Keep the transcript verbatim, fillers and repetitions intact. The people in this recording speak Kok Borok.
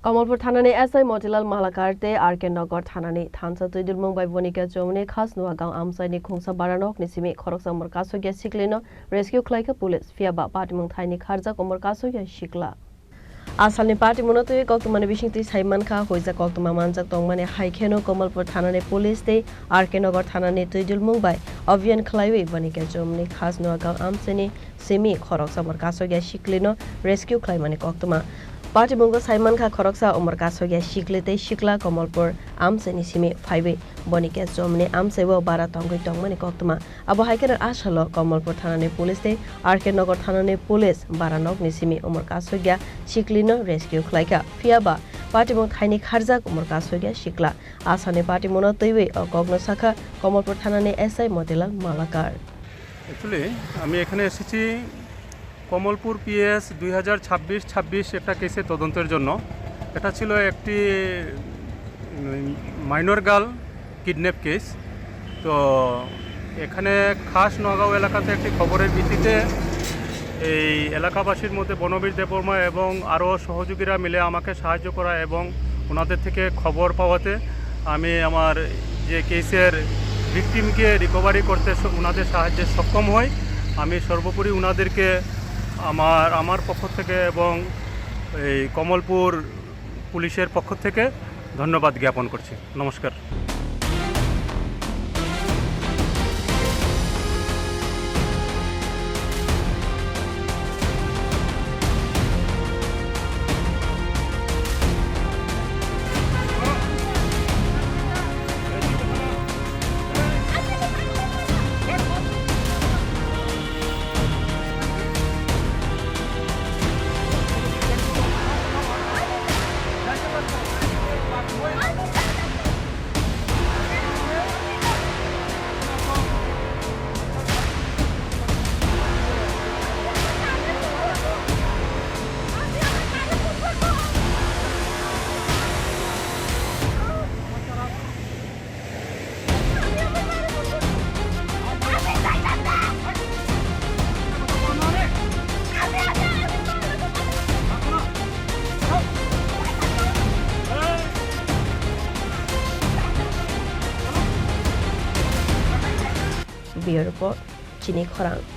Kamalpur thanani S I Motilal Malakar tei R K Nagar thanani thansa twi dulmung bai Bonika Chomni Khasnua gaon amchaini khungsa baranokni simi khoroksa umor kasugya siklino rescue khlaikha police, phiyaba patimung thaini kharjak umor kasugya sikla. Asalni patimungno twi koktwmani bisingtwi sai mankha, huijak koktwma manjak tongmani hai kheno Kamalpur thanani police tei R K Nagar thanani twi dulmung bai abhiyan khlaiwi Bonika Chomni Khasnua gaon amchaini simi khoroksa umor kasugya siklino rescue khlaimani koktwma. Patimungo sai mankha khoroksa umor kasugya sikli tei sikla Kamalpur amchaini simi phaiwi Bonika Chomni amchaibo bara tongwi tongmani koktwma. Abo hai kheno asalo Kamalpur thanani police tei R K Nagar thanani police bara nokni simi umor kasugya siklino rescue khlaikha. Phiyaba patimung thaini kharjak umor kasugya sikla. Asani patimungno twiwi o kokno sakha Kamalpur thanani S I Motilal Malakar. Actually, আমি এখানে এসেছি কমলপুর পিএস দুই হাজার ছাব্বিশ ছাব্বিশ একটা কেসের তদন্তের জন্য। এটা ছিল একটি, উম, মাইনর গার্ল কিডন্যাপ কেস। তো এখানে খাস নগাঁও এলাকাতে একটি খবরের ভিত্তিতে এই এলাকাবাসীর মধ্যে বনবীর দেববর্মা এবং আরও সহযোগীরা মিলে আমাকে সাহায্য করা এবং ওনাদের থেকে খবর পাওয়াতে আমি আমার যে কেসের ভিকটিমকে রিকভারি করতে স-, ওনাদের সাহায্যে সক্ষম হই। আমি সর্বোপরি ওনাদেরকে আমার, আমার পক্ষ থেকে এবং এই কমলপুর পুলিশের পক্ষ থেকে ধন্যবাদ জ্ঞাপন করছি। নমস্কার। Bureau Report, Chini Khorang.